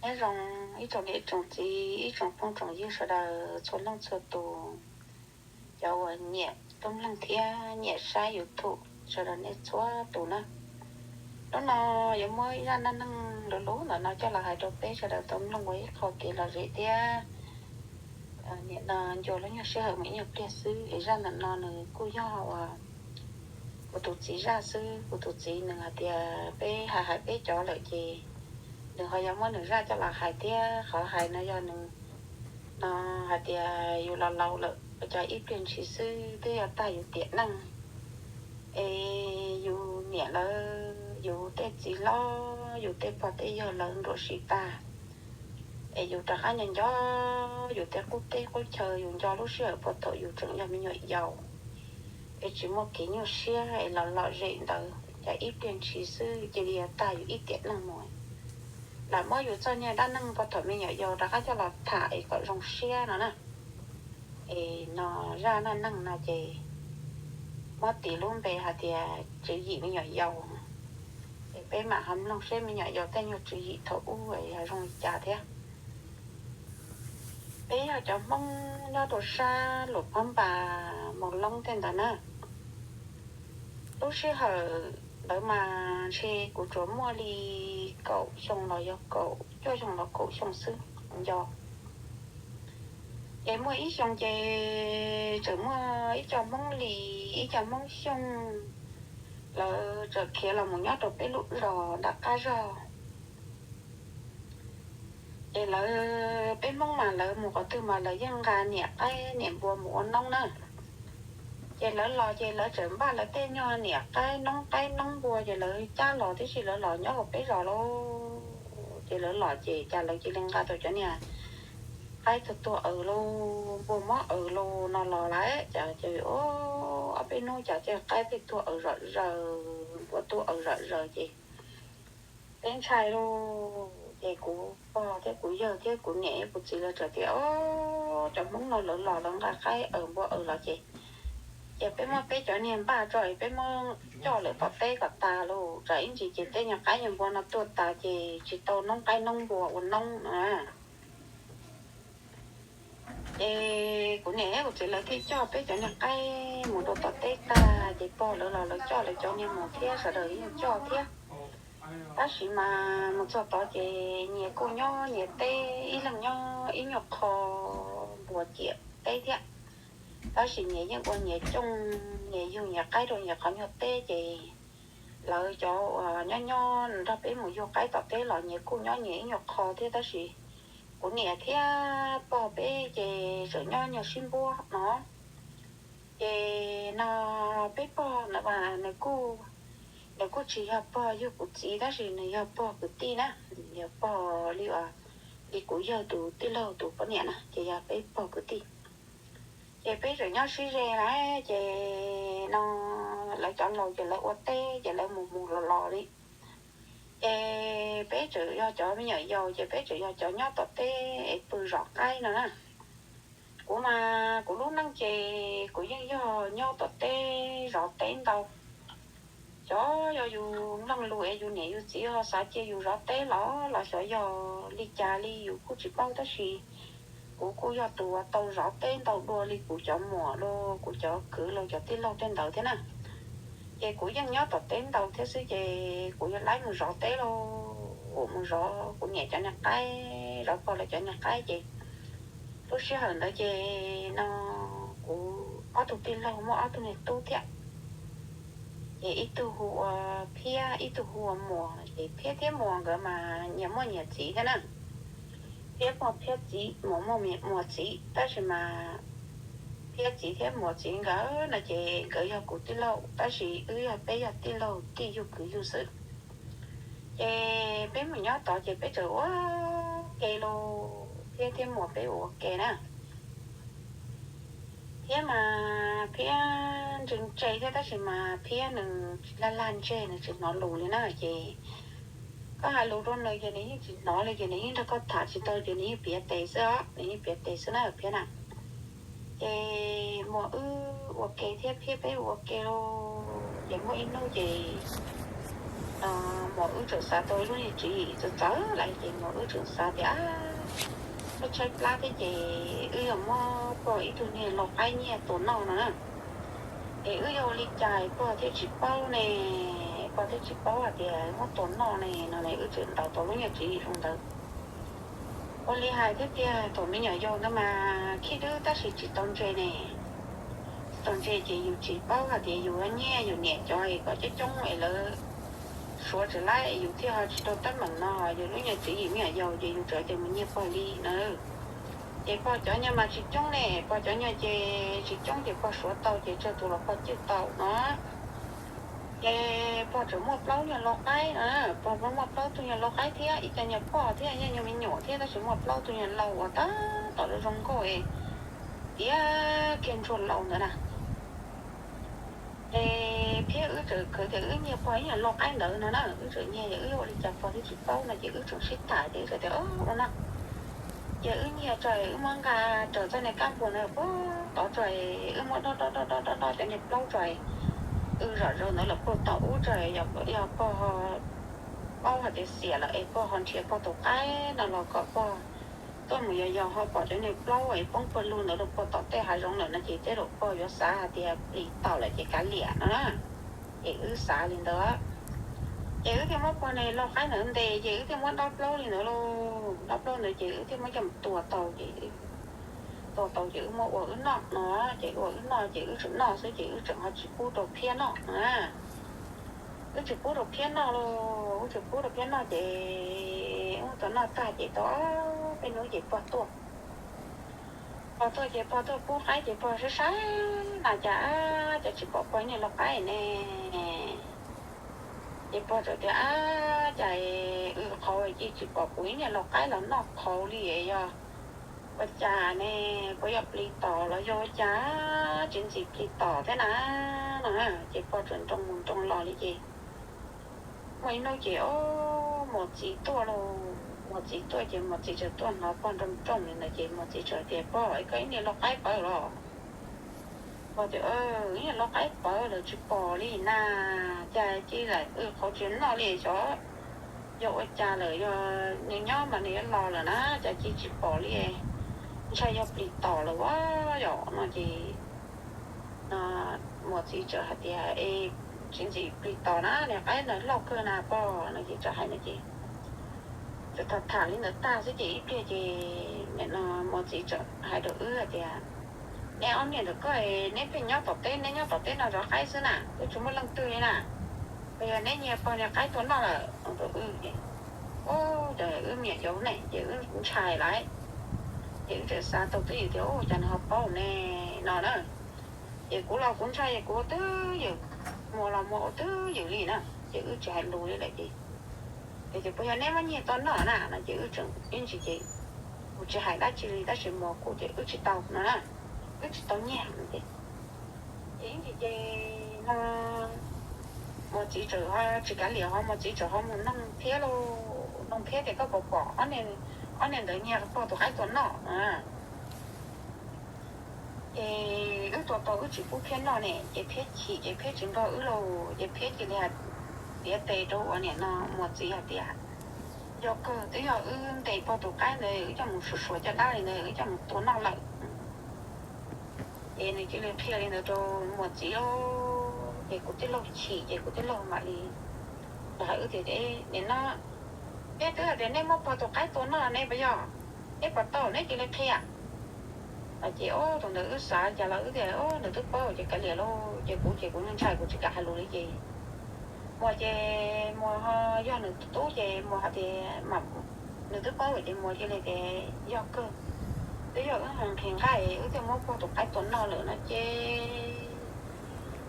Nyob zoo ib tsoom niam tsoom txiv, ib tsoom phooj tsoom ywg sawv daws txhua leej txhua tus, cov uas nyiam tub mloog thiab nyiam saib YouTube sawv daws nej txhua tus na. Hnub no yuav muab ib zaj neej neeg luv luv ntawm no coj los hais rau peb sawv daws tau mloog ua ib qho kev lom zem thiab nim no ncua lub nyuag sij hawm mus ib nyuag pliag xwb. Es zaj ntawm no nws kuj yog uas kuv tus txiv zaj xwb. Kuv tus txiv nws hais tias peb hais hais peb cov lawm ces nws ho yuav muab nws zaj coj los hais thiab. Qhov hais no yog nws no hais tias yus los laus lawm, cov ib pliag ntshis xwb twb yuav tag yus tiam neej. Es yus niam lawv, yus tej txiv hlob, yus tej pog tej yawg lawv nruam sim tag, es yus rov qab nco nco yus tej qub teb qub chaw, yus nco lub sij hawm puag thaum yus tseem yog me nyuam yaus, es tsis muaj kev nyuaj siab es los lom zem ntawd, cas ib pliag ntshis xwb cia li yuav tag yus ib tiam neej mus. Lam muab yus txoj niag dab neeg puag thaum me nyuam yaus rov qab coj los tham es kom zoo siab no na. Es no zaj dab neeg no ces muab tis lub npe hais tias tswv yim me nyuam yaus. Es peb mam ho mloog seb me nyuam yaus tej nyuag tswv yim thaum ub yog zoo li cas thiab. Peb yog cov Hmoob nyob rau sab Luam Phab Npas, Moos Loob tej ntawd na. Lub sij hawm ntawd mas ntshe kuv tsuas muaj li kaum xyoo los yog kaum, cuaj xyoo los kaum xyoo xwb nco. Ces muaj ib xyoo ces tseem muaj ib co Hmoob Lis, ib co Hmoob Xyooj, lawv txawm khiav los mus nyob rau peb lub zos nram qab zog. Ces lawv, peb Hmoob mas lawv mus qhov twg mas lawv yeej nqa niam qaib niam npua mus ua noob na. Ces lawv los ces lawv txawm npaj lawv tej nyuag niam qaib noob, qaib noob npua ces lawv cab los tib si lawv los nyob hauv peb zos lauj. Ces lawv los ces cas lawv cia li nqa tau cov niag qaib tuag tuag aws lauj, npua mob aws lauj no los lawm. Ces ob peb hnub cas tej qaib pheej tuag aws zom zaws, npua tuag aws zom zaws ces peb ntshai lauj. Ces kuv pog thiab kuv yawg thiab kuv niam kuv txiv lawv txawm tias, Ob, cov Hmoob no lawv los lawv nqa qaib aws npua aws los ces, ces peb muab peb cov niag npaj tso es peb muab coj lawm tom teb kom tas lauj. Tsam ib ntsis ces tej nyuag qaib nyuag npua no tuag tas ces tsis tau noob qaib noob npua ua noob no. Ces kuv niam thiab kuv txiv lawv thiaj coj peb cov niag qaib mus rau tom teb tag ces pog lawv los lawv coj lawv cov niag mus thiab sawv daws yeej coj thiab. Tab sis mas mus txog tod ces nyias kuj nyob nyias teb, ib leeg nyob ib nyuag qho npuas ciam teb thiab. Tab sis nyias yeej ua nyias cooj, nyias yug nyias qaib rau nyias qhov nyuag teb ces lawv cov uas nyob nyob nrog peb mus yug qaib tom teb los nyias kuj nyob nyias ib nyuag qho thiab. Tab sis kuv niam thiab pog peb ces tseem nyob nyuag sib npuab no. Ces no peb pog na, nws kuj, nws kuj tsis yog pog yug kuv txiv tab sis nws yog pog kwv tij na, yog pog li, li kuv yawg tus tij laug tus poj niam na ces yog peb pog kwv tij. Ces peb tseem nyob sib ze lawm ces no lawv cov laus ces lawv ua teb ces lawv mus mus los los li. Ces peb tseem yog cov me nyuam yaus ces peb tseem yog cov nyob tom teb es pw zov qaib no na. Kuv mas kuv lub neej ces kuv yeej yog nyob tom teb zov teb ntau. Xyov yog yus mloog lus es yus niam yus txiv ho xav cia yus zov teb los los xyov yog li cas li yus kuj tsis paub tab sis kuv kuj yog tus uas tau zov teb ntau dua li kuv cov muam los kuv cov kwv los cov tij laug tej ntawd thiab na. Ces kuv yeej nyob tom teb ntau thiab xwb ces kuv yuav laib mus zov teb los mus zov kuv niam cov niag qaib, zov pog lawv cov niag qaib ces lub sij hawm ntawd ces no kuv ob tug tij laug muaj ob tug niag tub thiab. Ces ib tug hu ua Phiab, ib tug hu ua Muas. Ces Phiab thiab Muas nkawd mas nyias muaj nyias txiv thiab na. Phiab muaj Phiab txiv, Muas muaj Muas txiv, tab sis mas Phiab txiv thiab Muas txiv nkawd no ces nkawd yog kuv tij laug tab sis wb yog, peb yog tij laug tij yug kwv yug xwb. Ces peb mus nyob tod ces peb txawm ua ke los, Phiab thiab Muas peb ua ke na. Phiab mas Phiab ntse ntse thiab tab sis mas Phiab nws lag lag ntseg, nws tsis hnov lus li na. Ces koj hais lus rau nws ces nws yeej tsis hnov li, ces nws yeej nrog koj tham tsis tau, ces nws yeej piav tes xwb os, nws yeej piav tes xwb na Phiab na. Ces Muas wb ua ke thiab Phiab peb ua ke los, ces muaj ib hnub ces Mas wb tseem xav tau lub niag tswv yim txawv txawv lawm ces mas wb tseem xav tias, Ab, muab tshaib plab thiab ces wb yuav muab pog ib tug niag lau qaib nyiaj tua noj no na. Es wb yuav ua li cas pog thiaj tsis paub ne? Pog thiaj tsis paub hais tias muab tua noj ne no ne. Wb tseem ntaus tau lub niag tswv yim zoo ntawd. Ua li hais thiab tiag, thaum me nyuam yaus ntawd mas khib dub tab sis tsis tau ntse ne. Tsis tau ntse ces yus tsis paub hais tias yus nyiaj yus niam cov es kom coob coob es lawv suav tsis laib, yus thiaj ho tsis tau teeb meem no. Yus lub niag tswv yim me nyuam yaus ces yus tseem tias mus nyiag pog li na. Ces pog cov nyiaj mas tsis coob ne, pog cov nyiaj ces tsis coob ces pog suav tau ces tsawg tus los pog cwj tau no. Ces pog tseem muaj plaub niag lau qaib no, pog muaj plaub tug niag lau qaib thiab ib co niag poj thiab ib co niag me nyuam thiab, tab sis muaj plaub tug niag lau uas tab tom zoo nkauj tiav kiag ntsuag laus ntawd na. Ces thiab wb tseem khwv tias wb nyiag pog ib niag lau qaib ntawd no na, wb tseem nyiag es wb yuav ua li cas pog thiaj tsis paub no ces wb tseem sib tham ces wb tseem tias, Ua no, ces wb nyiag tso wb muab nqa raws txoj niag kab npua ntawd puag tod tso, wb muab dob dob dob dob dob cov niag plaub tso, wb zom zaws ntawd los puag tom ub tso, yog pog paub hais tias xiam lawm es pog ho nrhiav pog tus qaib no los kom pog tuaj mus yos yos ho pom cov niag plaub es poob pawg lug ntawd rau puag tom tej hav zoov lawm no ces tej zaum pog yuav xav hais tias plis tom lawm ces kav liam no na. Ces wb xav li ntawd. Ces wb thiaj muab pog niag lau qaib ntawd ntes ces wb thiaj muab dob plaub li ntawd lauj. Dob plaub ntawd ces wb thiaj muab coj mus tua tau ces, tua tau ces wb muab ua wb noj no. Ces ua wb noj ces wb tseem noj xwb ces wb tseem ho tsis pub rau Phiab noj na. Wb tsis pub rau Phiab noj lauj, wb tsis pub rau Phiab noj ces wb tua noj tag ces tau peb hnub ces pog tuaj. Pog tuaj ces pog tuaj pub qaib ces pog saib saib na cas, cas tsis pom pog niag lau qaib ne. Ces pog txawm tias, Ab, cas wb qhauv cia tsis pom kuv ib niag lau qaib los noj qhauv li, yog ua cas ne? Puas yog plis tom los yog ua cas tsis ntxim plis tom thiab na? No ces pog txawm nroo mus nroo los li ces muaj ib hnub ces, o, Muas txiv tuaj lauj. Muas txiv tuaj ces Muas txiv txawm tuaj hnov pog nroo nroo li ntawd ces Muas txiv txawm tias, Pog, koj ib niag lau qaib pawv los? Pog tias, Ib niag lau qaib pawv los tsis pom li na, cas cia wb qhauv tsis noj li xyov yog ua cas lawm, yog nws nyob mas nws yuav los lawm na, cas cia tsis pom li, ntshai yog plis tom lawm a yom. No ces Muas txiv txawm hais tias, Es tsis ntxim plis tom na, niag qaib ntawd loj kawg na pog. No ces txawm hais no ces txawm tham tham li ntawd tag xwb ces ib pliag ces nim no Muas txiv txawm hais rau wb hais tias, Neb ob niag ntawm koj neb pheej nyob tom teb, neb nyob tom teb no zov qaib xwb na, twb tsis muaj leej twg li na. Puas yog neb nyiag pog niag qaib tua noj lawm? Rau wb ces, o, ces wb me nyuam yaus ne ces wb ntshai lawm. Ces wb txawm xav tau twj ywm tias, Ua cas nws ho paub ne? No na. Ces kuv los kuv ntshai ces kuv ua twj ywm, Muas los Muas ua twj ywm li na, ces wb tsis hais lus li lawm ces, ces, Puas yog neb muab nyiag tua noj na? No ces wb tseem ib ntsis ces, Kuv tsis hais dab tsi li tab sis Muas kuj tias wb tsis tau no na, wb tsis tau nyiag no ces, ces ib ntsis ces no Muas txiv txawm ho tsis kav liam ho Muas txiv txawm ho mus noog Phiab lauj, noog Phiab tias, Koj puas pom ob niag ntawd nyiag pog tus qaib tua noj? Ces wb tua tau wb tsis pub Phiab noj ne ces Phiab chim ces Phiab tsis nrog wb lauj, ces Phiab cia li hais tiav tes rau uas nim no Muas txiv hais tias, Yog kawg twb yog wb ntes pog tus qaib ntawd wb coj mus suav suav caj dab li ntawd wb coj mus tua noj lawm. Ces nws cia li qhia li ntawd rau Muas txiv lauj, ces kuv tij laug chim ces kuv tij laug mam li hais wb tias, Nim no neb twb hais tias neb muab pog tus qaib tua noj ne puas yog? Neb puas tau, neb cia li qhia. Ces ub, thaum ntawd wb xav cas los wb tias, Ub, nws twb paub ces kav liam lauj. Ces kuv ces kuv ntshai kuv tsis kam hais lus li ces Muas ces Muas ho yog nws tub ces Muas hais tias, nws twb paub lawm ces Muas cia li tias, Yog kawg, twb yog wb nqhis nqaij wb thiaj muab pog tus qaib tua noj lawm no ces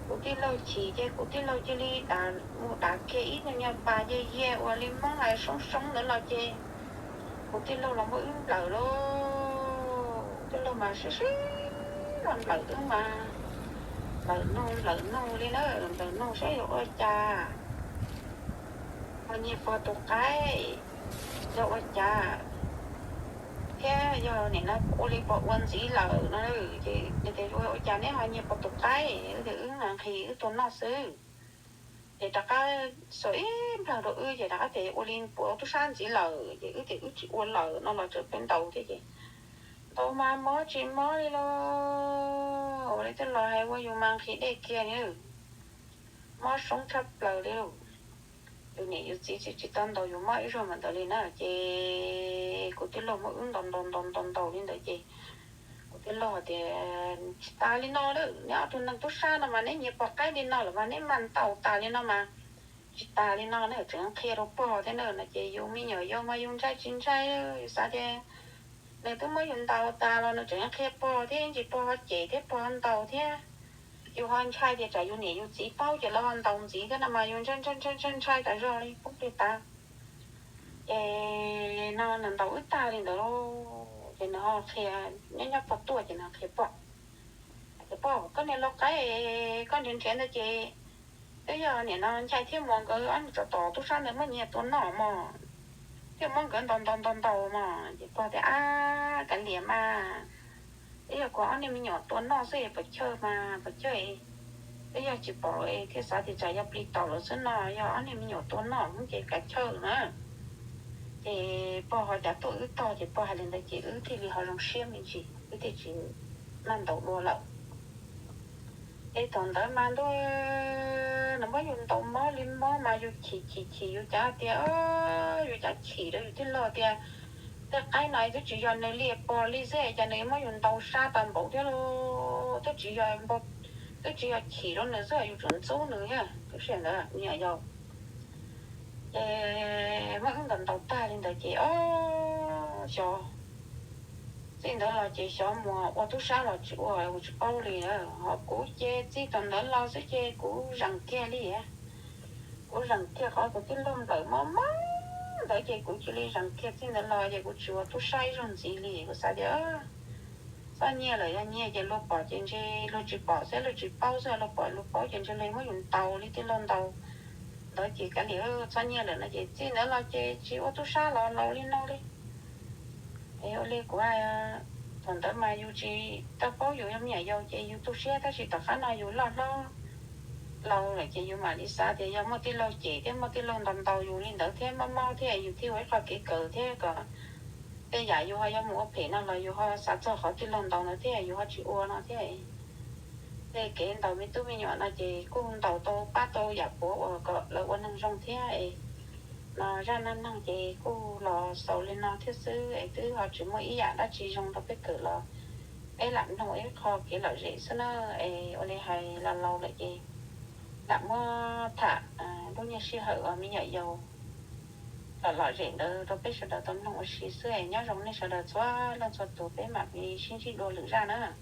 kuv tij laug chim ces kuv tij laug cia li mus dav kiag ib tug niag pas yiag yiag uas li Hmoob hais soob soob ntawd los ces kuv tij laug los muab wb nplawm lauj. Tij laug mas sib sib los nplawm wb mas nplawm nug nplawm nug li na, nplawm nug saib yog ua cas ho nyiag pog tus qaib, yog ua cas thiab yog nim no ua li puas ua ntxiv lawm no. Ces ua cas neb ho nyiag pog tus qaib? Wb nqhis wb tua noj xwb. Ces rov qab xuas ib nplawg rau wb ces rov qab tias ua li puas ua tub sab ntxiv lawm, ces wb tias wb tsis ua lawm no los tseem pheej ntaus thiab ces ntaus mas mob tsis mob li los ua li twb los hais ua yus mas nqhis dej kiag li, mob soob tshaj plaws li. Yus niam yus txiv tsis tsis tau ntaus yus mob ib zaug mas ntawd li na, ces kuv tij laug muab wb ntaus ntaus ntaus ntaus ntaus li ntawd ces kuv tij laug tias tsis tas li no lawm, neb ob tug neeg tub sab no mas neb nyias pom qaib li no lawm mas neb mam ntaus tas li no mas tsis tas li no na, tseem qhia rau pog thiab na no ces yus me nyuam yaus mas yus ntshai tsis ntshai, yus xav tias nws twb muab yus ntaus tas los nws tseem qhia pog thiab, ntsis pog ho cem thiab pog ho ntaus thiab. Yus ho ntshai tias tsam yus niam yus txiv paub ces lawv ho ntaus ntxiv thiab no mas yus ntshai ntshai ntshai ntshai ntshai tas zog li poob li tas. Ces no nws ntaus wb tag li ntawd lauj, ces nws ho qhia, nyob nyob pog tuaj ces nws qhia pog, tias pog, koj niag lau qaib koj nrhiav nrhiav ntawd ces twb yog niam no Nchai thiab Muas nkawd ob niag tsov tom tub sab ntawd muab nyiag tua noj mog, thiaj muab nkawd ntaus ntaus ntaus ntaus mog. Ces pog tias ab kav liam mas, twb yog kuv ob niag me nyuam tua noj xwb es pom chawj mas pom chawj, twb yog tsis pom es thiaj xav tias tsam yog plis taus lawm xwb no, yog ob niag me nyuam tua noj ces kav chawj na. Ces pog ho cav tuaj wb tog ces pog hais li ntawd ces wb thiaj li ho zoo siab me ntsis, wb thiaj tsis maj ntaus dua lawm. Es thaum ntawd mas ntuj, nws muab yus ntaus mob li mob mas yus chim chim chim, yus cav tias, yus cav chim rau yus tij laug tias tej qaib no twb tsis yog nws li pog li xwb es cas nws muab yus ntaus sab tas npaum thiab lauj, twb tsis yog, twb tsis yog chim rau nws xwb yus tseem ntxub nws thiab. Lub sij hawm ntawd me nyuam yaus ces muab wb ntaus ntaus tag li ntawd ces ob xyov, txij ntawd los ces xyov mus ua tub sab los tsis ua, ua tsis paub li. Ho kuv ces txij thaum ntawd los xwb ces kuv zeem kiag li, kuv zeem kiag qhov kuv tij laug nplawm mob mob ntawd ces kuv cia li zeem kiag txij ntawd los ces kuv tsis ua tub sab ib zaug ntxiv li. Kuv xav tias txhob nyiag lawm, yog nyiag ces luag pom ces ntshe luag tsis pom xwb, luag tsis paub xwb, luag pom luag paub ces ntshe luag muab yus ntaus li tij laug ntaus ntawd ces kav liam txhob nyiag lawm no ces txij ntawd los ces tsis ua tub sab los laus li no li. Es ua li kuv hais, thaum ntawd mas yus tsis tau paub, yus yog me nyuam yaus ces yus tu siab, tab sis tom qab no yus loj hlob laus lawm ces yus mam li xav tias yog muaj tij laug cem thiab muaj tij laug ntaus ntaus yus li ntawd thiab mob mob thiab yus thiaj ua ib qho kev kawm thiab kom tej yam yus ho yuav mus ua phem no los yus ho xav txog qhov tij laug ntaus ntawd thiab yus ho tsis ua no thiab. Tej kev ntaus me tub me nyuam no ces kuj ntaus tau pab tau yam puav uas kom lawv ua neeg zoo thiab es no zaj neej neeg ces kuj los xaus li no thiab xwb es twb ho tsis muaj ib yam dab tsi zoo rau peb kawm los peb lam mloog ib qho kev lom zem xwb na. Es ua li hais los laus lawm ces lam muab tham lub niag sij hawm uas me nyuam yaus lom lom zem ntawd rau peb sawv daws tau mloog ua si xwb es nyob zoo nej sawv daws txhua leej txhua tus, peb mam li sib ntsib dua lwm zaj na.